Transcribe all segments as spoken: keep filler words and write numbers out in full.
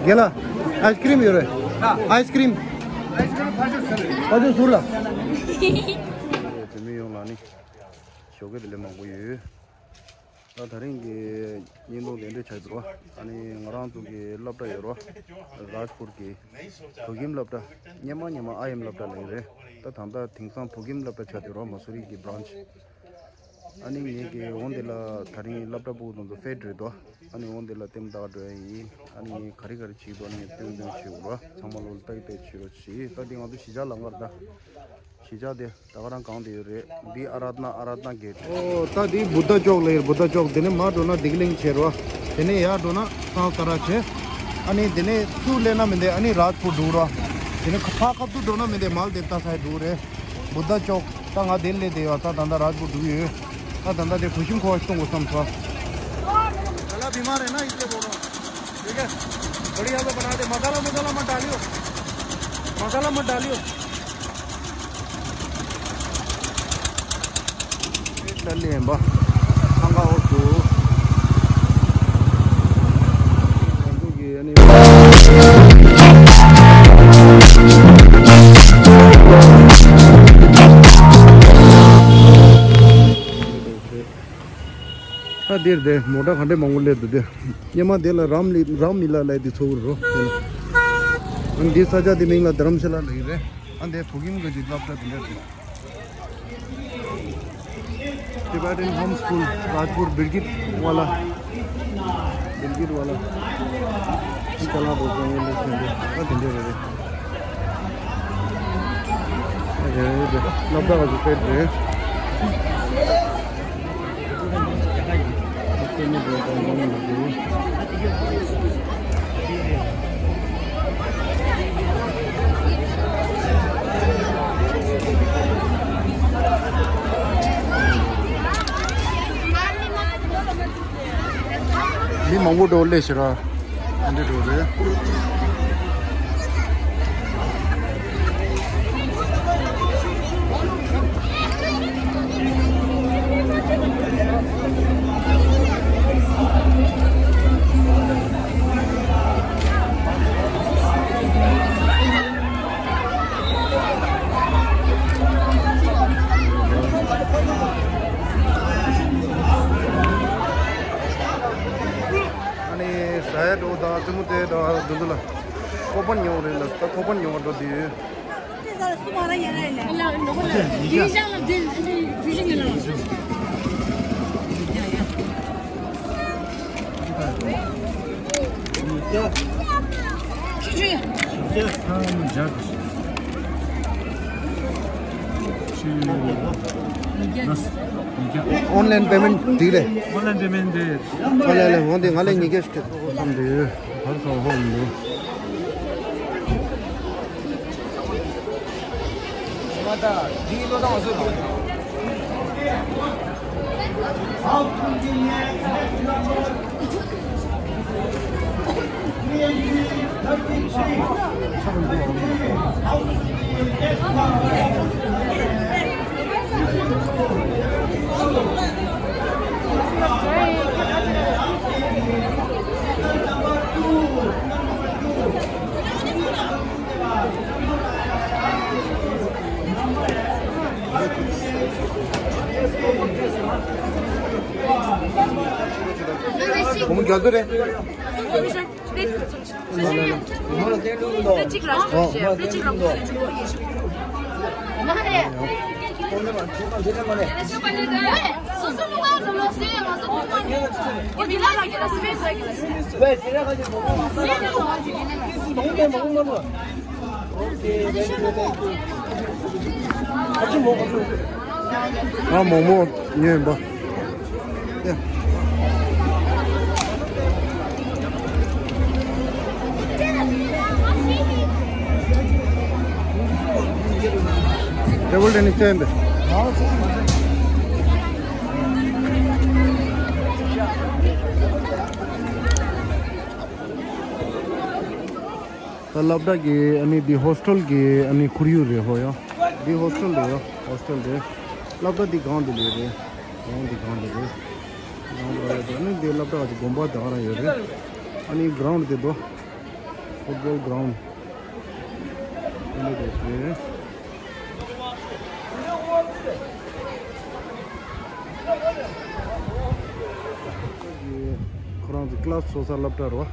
རྒན་ལགས། ཨའི་སི་ཀྲིམ་ཡོད་རེད། ཨའི་སི་ཀྲིམ། ཨའི་སི་ཀྲིམ་ཕ་ཇོ་ཟུར་ལ། ཕ་ཇོ་ཟུར་ལ། བོད་མི་ཡོངས་ལ་ནི་ཞོགས་ཀས་བདེ་ལེགས་མང་པོ་ཡོད། ད་དེ་རིང་གི་བརྙན་ཐུང་དེ་འདྲ་ཆགས་འདུག་རོ། ཨ་ནི་ང་རང་ཚོ་གི་སློབ་གྲྭ་ཡོད་རོ། རཱཇ་པུར་གི་བོད་ཁྱིམ་སློབ་གྲྭ། སྔོན་མ་སྔོན་མ་ཨའི་ཨེམ་སློབ་གྲྭ་ལབ་ཡོད་རེད། ད་ད་ལྟ་དེང་སང་བོད་ཁྱིམ་སློབ་གྲྭ་ཆགས་འདུག་རོ། མ་སུ་རི་གི་བྷ་རན་ཆི། ཨ་ནི་ངེད་ཀྱི་འོང་དེ་ལ་དེ་རིང་སློབ་གྲྭ་ཕྲུ་གུ་དང་ཚོ་ཕེ་འགྲོ་འདུག་ཨ་ནི་འོང་དེ་ལ་ལྟད་མོ་ལྟ་ག་འགྲོ་ཡ་ཡིན། ཨ་ནི་ངས་ག་རེ་ག་རེ་བྱེད་འདུག་ཨ་ནི་ངས་སྟོན་སྟོན་བྱེད་དགོས་རོ། ཚང་མ་ལོ་ལ་ལྟ་གི་ལྟ་གི་བྱེད་རོགས་བྱེད། ད་འདི་ང་ཚོ་གཞིས་ཆགས་ལམ་ཁར་ད། གཞིས་ཆགས་དེ་ད་ག་རང་གང་དེ་ཡོད་རེད། འདི་ཨ་རཏ་ན། ཨ་རཏ་ན་གེ་ཊི། ཨོ། ད་འདི་བུདྡྷ་ཅོག་ལབ་ཡོད་རེད། བུདྡྷ་ཅོག་དེ་ནས་མར་འགྲོ་ན་བདེ་སྐྱིད་གླིང་བྱེད་རོ། དེ་ནས་ཡར་འགྲོ་ན་སང་ས་ར་བྱེད། ཨ་ནི་དེ་ནས་ཚུར་སླེབས་ན་མི་འདུག་ཨ་ནི་རཱཇ་པུར་འགྲོ་རོ། དེ་ནས་ཕར་ཁ་ཐུག་འགྲོ་ན་མི་འདུག་མལ་དེབ་ལྟ་ས་འགྲོ་རེད། བུདྡྷ་ཅོག་ད་ང་དེ་སླེབས་བསྡད་ཡོད། ད་ད་ལྟ་རཱཇ་པུར་འགྲོ་གི་ཡོད། ད་ད་ལྟ་དེ་གུས་ཤམ་ཁོ་བ་ཞིག་གཏོང་དགོས་བསམ་སོང་། काला बीमार है ना, इसलिए बोल रहा हूँ। ठीक है, बढ़िया से बना दे। मसाला मसाला मत डालियो, मसाला मत डालियो। ད་ལེན་པ་ཚང་ཀ་འོ་སུ། ད་འདིར་དེ་མོ་ཊ་ག་འདྲས་མང་པོ་སླེབས་འདུག་དེ། སྔོན་མ་དེ་ལ་རམ་ལི་རམ་མི་ལ་ལས་དེ་ཚོ་རོ། དེ་ལ་ཨ་འདི་ས་ཆ་དེ་མིང་ལ་དྷ་རམ་ཤ་ལ་ལ་ཡིན་རེད། ཨ་འདི་བོད་ཁྱིམ་གི་ཅིག་སློབ་གྲྭ་དེ་འདྲ་དེ། Tibetan Home School, Rajpur, Birgit Wala. Birgit Wala. ཅ་ལག་པོ་ཀོང་ལེ་ལེ་ཟེར་འདུག་ཨ་དེ་འདྲ་རེད་རེད། ཨ་རེད་རེད། སློབ་གྲྭ་བ་ཞིག་ཕེབས་རེད། མི་མང་པོ་འགྲོ་སླེབས་ཤག་ར། ཨ་འདི་འགྲོ་རེད། ཨ་ནི་ཟ་ཡ་འགྲོ་དང་རྩེད་མོ་རྩེ་དང་འདི་ཚོ་ལ་ཀོ་པན་ཉོ་རེད་ལ། ད་ཀོ་པན་ཉོ་བར་འགྲོ་དུས། Online payment འགྲིག་རེད། Online payment འདི། ཨ་ལས་ལས། འོང་དེ་ང་ལས་ཉིས་བརྒྱ་ཞིག་སྤྲད་ཐུབ་བསམ་དུས། ཧར་སོང་ཧོ་མི་འདུག་ཨ་མོག་མོག་ཉོས་ཡིན་པ། ཊེ་བལ་ཊེ་ནིས་ཅན་པས། ད་སློབ་གྲྭ་གི་ཨ་ནི་འདི་ཧོ་སི་ཊེལ་གི་ཨ་ནི་ཁོར་ཡུག་རེད་ཧོ་ཡ། འདི་ཧོ་སི་ཊེལ་རེད་ཡ། ཧོ་སི་ཊེལ་རེད། སློབ་གྲྭ་འདི་སྒང་འདི་ལས་རེད། སྒང་འདི་སྒང་འདི་རེད། སྒང་འདི་རེད། ཨ་ནི་འདི་སློབ་གྲྭ་གི་དགོན་པ་དེ་ག་རང་ཡོད་རེད། ཨ་ནི་གྷི་རའུན་ཌི་དེ་དོ། Football ground. འདི་འདྲ་རེད། ཁོ་རང་ཚོ་ཀི་ལཱས་ཚོགས་ས་སློབ་གྲྭ་རེད་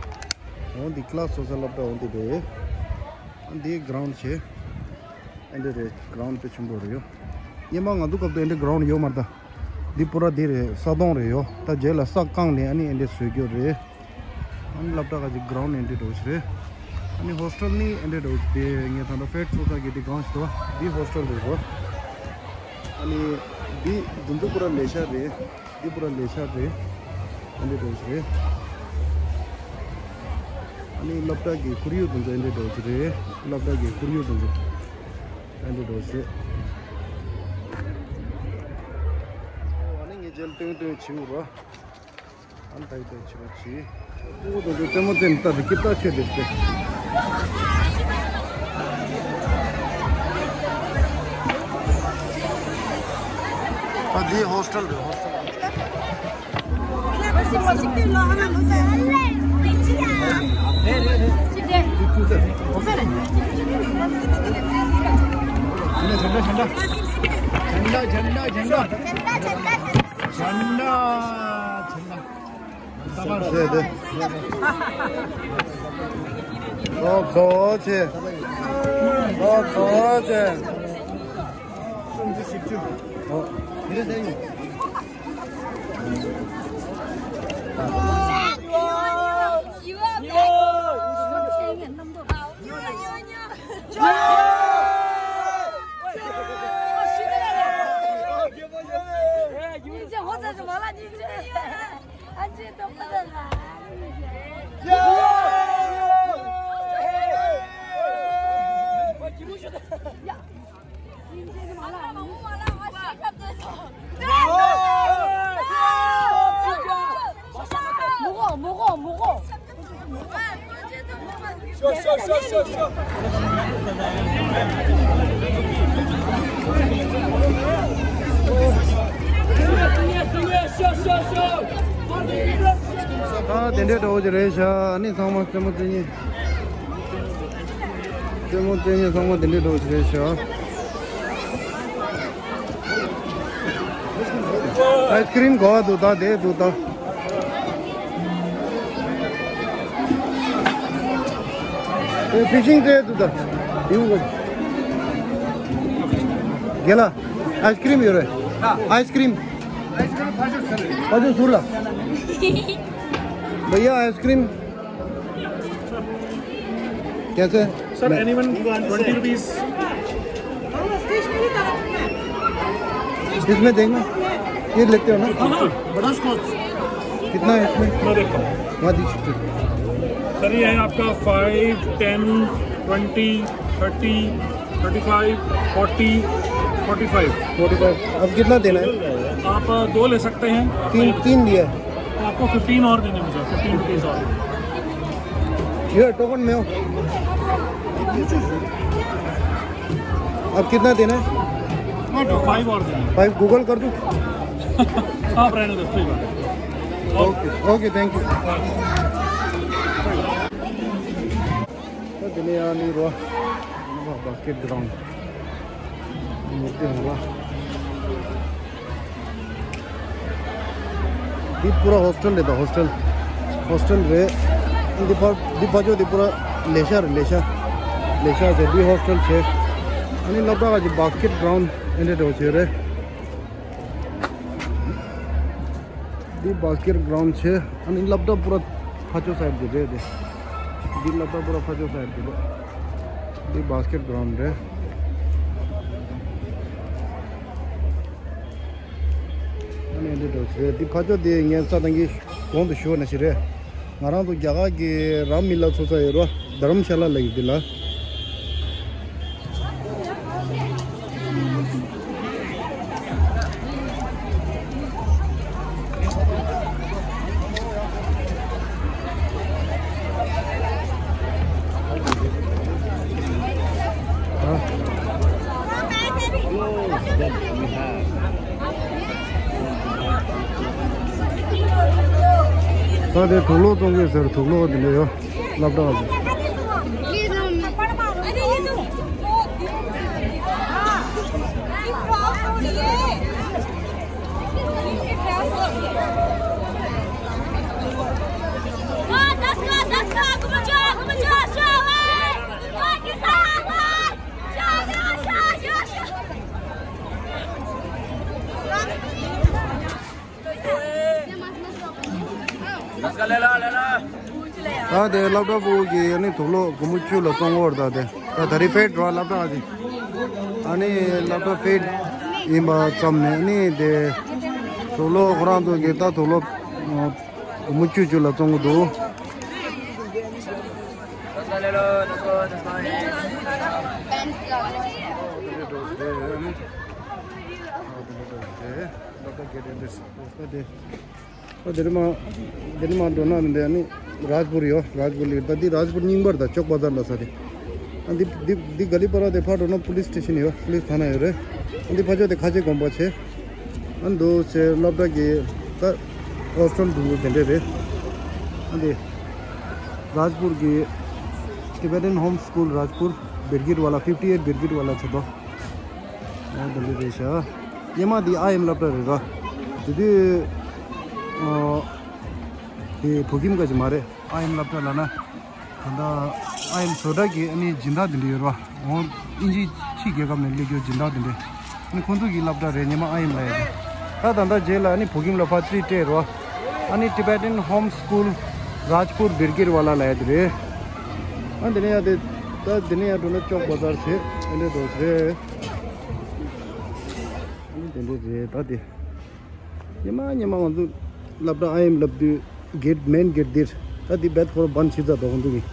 བ། འོ་འདི་ཀི་ལཱས་ཚོགས་ས་སློབ་གྲྭ་འོ་འདི་རེད། འདི་གི་གྷི་རའུན་ཌི་བྱས། འདི་འདྲ་རེད། གྷི་རའུན་ཌི་དཔེ་ཆེན་པོ་རེད་ཡོ། སྔོན་མ་ང་ཚོ་སྐབས་དུ་འདི་འདྲ་གྷི་རའུན་ཌི་ཡོད་མ་རེད་ད། འདི་པུ་ར་འདི་རེད། ས་དོང་རེད་ཡོ། ད་རྗེས་ལ་ས་བཀང་ནས་ཨ་ནི་འདི་འདྲ་བཟོས་རྒྱུ་རེད། ཨ་ནི་སློབ་གྲྭ་ཁ་ཅིག་གྷི་རའུན་ཌི་འདི་འདྲ་རེད། ཨ་ནི་ཧོ་སི་ཊེལ་ནི་འདི་འདྲ་རེད། དེ་ངས་ད་ལྟ་ཕེཌ་ཚོགས་ས་གི་འདི་གང་ཞིག་འདུག་བ། འདི་ཧོ་སི་ཊེལ་རེད་བ། ཨ་ནི་འདི་འདི་ཚོ་པུ་ར་ལས་འཆར་རེད། འདི་པུ་ར་ལས་འཆར་རེད། འདི་འདྲ་རེད། ཨ་ནི་སློབ་གྲྭ་གི་ཁོར་ཡུག་འདི་ཚོ་འདི་འདྲ་རེད། སློབ་གྲྭ་གི་ཁོར་ཡུག་འདི་ཚོ་འདི་འདྲ་རེད། ཨ་ནི་ངས་རྗེས་ལ་སྟོན་སྟོན་བྱེད་འུ་རོ། ཨ་ནི་ད་ཡི་ད་བྱེད་རོ་བྱེད། ཨོ་ད་ད་ལྟད་མོ་བསྟན་ད་རི་སྐྱེས་ད་ཆོད་དེ་སྟེ། ད་འདི་ཧོ་སི་ཊེལ་རེད། ཧོ་སི་ཊེལ། ད་དེ་འདྲའི་འདྲ་བོ་ཅིག་རེད་ཤག་ཨ་ནི་ཚང་མ་རྩེད་མོ་རྩེ་མཁན། རྩེད་མོ་རྩེ་མཁན་ཚང་མ་དེ་འདྲའི་འདྲ་བོ་ཅིག་རེད་ཤག་ཨའི་སི་ཀི་རིམ་ག་པར་འདུག་ད་དེ་འདུག་ད། དེ་ཕི་ཤིང་རྩེ་འདུག་ད། ཡིན་གོ། རྒན་ལགས། ཨའི་སི་ཀི་རིམ་ཡོད་རེད། ཨའི་སི་ཀི་རིམ། ཕ་ཇོ་ཟུར་ལ། भैया आइसक्रीम कैसे है? Sir, anyone twenty rupees. इसमें देखना, ये लेते हो ना? हाँ, हाँ, बटर स्कॉच। कितना है इसमें? मैं देखता हूँ। वहाँ दीजिए। सर, ये है आपका five, ten, twenty, thirty, thirty five, forty, forty five. Forty five. अब कितना देना है? आप दो ले सकते हैं। तीन, तीन दिया है। तो आपको फ़िफ़्टीन और देने मुझे, फ़िफ़्टीन रुपीज़ और। ये टोकन में हो। अब कितना देना है? फ़ाइव और देना है। फ़ाइव गूगल कर दूँ? आप रहने दो, कोई बात नहीं। Okay, okay, thank you. ད་དེ་ནས་ཡང་ནི་རོ། ཨ་ནི་བ་སི་ཀེ་ཊི་གྷི་རའུན་ཌི། འདི་པུ་ར་ཧོ་སི་ཊེལ་རེད་ད། ཧོ་སི་ཊེལ། ཧོ་སི་ཊེལ་རེད། འདི་ཕ་འདི་ཕ་ཕྱོགས་འདི་པུ་ར་ལས་ཤག་རེད། ལས་ཤག་ལས་ཤག་རེད། འདི་ཧོ་སི་ཊེལ་བྱས། ཨ་ནི་སློབ་གྲྭ་ཁ་ཅིག་བ་སི་ཀེ་ཊི་གྷི་རའུན་ཌི་འདི་འདྲ་བྱས་རེད། འདི་བ་སི་ཀེ་ཊི་གྷི་རའུན་ཌི་བྱས། ཨ་ནི་སློབ་གྲྭ་པུ་ར་ཕ་ཕྱོགས་སའིཌ་འདི་རེད་དེ། འདི་སློབ་གྲྭ་པུ་ར་ཕ་ཕྱོགས་སའིཌ་འདི་རེད། འདི་བ་སི་ཀེ་ཊི་གྷི་རའུན་ཌི་རེད། ཨ་ནི་འདི་འདྲ་བྱས། འདི་ཕ་ཕྱོགས་འདི་ངས་ས་དང་གི་གོང་དུ་ཞུས་པ་ནང་བཞིན་རེད། ང་རང་ཚོ་རྒྱ་གར་གྱི་རམ་ལི་ལ་ཚོགས་ས་ཡོད་རེད་བ། དྷ་རམ་ཤ་ལ་ལབ་ཡོད་འདི་ལ། ད་དེ་དུག་ལོག་བཙོང་གི་ཟེར། དུག་ལོག་འདི་འདྲ་ཡོད། སློབ་གྲྭ་བ་ཚོ། ད་དེ་སློབ་གྲྭ་ཕྲུ་གུ་གི་ཨ་ནི་དུག་ལོག་སྒོར་མོ་བཅུ་ལ་བཙོང་གི་ཡོད་རེད། ད་དེ་ད་རེས་ཕེད་འགྲོ་བ་སློབ་གྲྭ་དེ། ཨ་ནི་སློབ་གྲྭ་ཕེད་ཡིན་པ་ཙམ་ནས་ཨ་ནི་དེ་དུག་ལོག་ཁོ་རང་ཚོ་གི་ད་དུག་ལོག་སྒོར་མོ་བཅུ་བཅུ་ལ་བཙོང་གི་འདུག་ཨ་དེ་ནས་འགྲོ་དེ། སློབ་གྲྭ་གི་དེ་འདྲ་ཞིག་ཨ་དེ་རིང་མ་དེ་རིང་མ་འགྲོ་ན་འདི་ནི་རཱཇ་པུར་ཡོད། རཱཇ་པུར་ལ་ད་འདི་རཱཇ་པུར་རྙིང་པར་ད་ཅོག་པ་ཛར་ལ་ས་དེ། ཨ་འདི་འདི་འདི་ག་ལི་པ་ར་དེ་ཕར་འགྲོ་ན་པུ་ལིས་སི་ཊེ་ཤན་ཡོད། པུ་ལིས་ཐ་ན་ཡོད་རེད། ཨ་འདི་ཕར་ཕྱོགས་དེ་ཁ་ཆེ་དགོན་པ་ཆེ། ཨ་འདུག་ཆེ་སློབ་གྲྭ་གི་ད་ཧོ་སི་ཊེལ་འདུག་དེ་འདྲ་རེད། ཨ་འདི་རཱཇ་པུར་གི་Tibetan Home School Rajpur, Birgit Wala, fifty eight Birgit Wala ཆེ་དོ། ཨ་དེ་འདྲ་རེད་ཤག་སྔོན་མ་འདི་ཨའི་ཨེམ་སློབ་གྲྭ་རེད་ར། དེ་དུས་ཨ་དེ་བོད་ཁྱིམ་ག་ཅིག་མ་རེད། ཨའི་ཨེམ་སློབ་གྲྭ་ལབ་ན། ད་ལྟ་ཨའི་ཨེམ་བཟོ་གྲྭ་གི་ཨ་ནི་སྦྱིན་བདག་དེ་འདྲ་ཡོད་ར། འོ་དབྱིན་ཇི་ཕྱི་རྒྱལ་ཁབ་ནས་སླེབས་རྒྱུ་སྦྱིན་བདག་དེ་འདྲ། ཨ་ནི་ཁོང་ཚོ་གི་སློབ་གྲྭ་རེད། སྔོན་མ་ཨའི་ཨེམ་ལབ་ཡ་དེ། ད་ད་ལྟ་རྗེས་ལ་ཨ་ནི་བོད་ཁྱིམ་ལ་ཕར་ཅིག་སྤྲད་ར། ཨ་ནི་Tibetan Home School Rajpur Birgit Wala ལབ་ཡ་དེ་རེད། ཨ་དེ་ནས་ཡ་དེ་ད་དེ་ནས་ཡ་འགྲོ་ན་ཅོག་པ་ཛར་ཆེ་དེ་འདྲ་འགྲོ་རེད། ཨ་ནི་དེ་འདྲ་རེད་ད་དེ། སྔོན་མ་སྔོན་མ་ང་ཚོ་སློབ་གྲྭ་ཨའི་ཨེམ་སློབ་དུས་གེ་ཊི་མེན་གེ་ཊི་འདིར། ད་འདི་བེད་ཁོ་ར་བན་ཕྱི་ཚ་དོ་ཁོང་ཚོ་གི།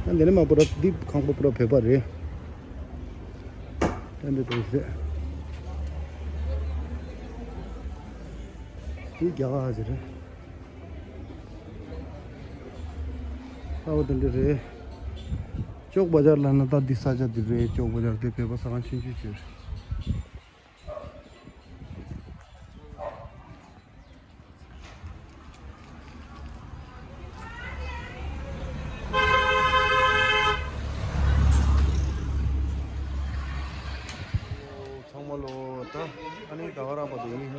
ད་འདི་ནས་མ་པོ་ར་འདི་ཁང་པ་པོ་ར་བོད་པ་རེད། ད་འདི་དོ་ཟེ། འདི་རྒྱ་གར་ཟེར་རེད། ཨའོ་དེ་འདྲ་རེད། ཅོག་པ་ཛར་ལབ་ན་ད་འདི་ས་ཆ་འདི་རེད། ཅོག་པ་ཛར་དེ་བོད་པ་ས་ཁང་ཆུང་ཆུང་ཅིག་རེད། ཚང་མ་ལོ་ད་ཨ་ནི་ད་ག་རང་པ་དེ་ཡིན།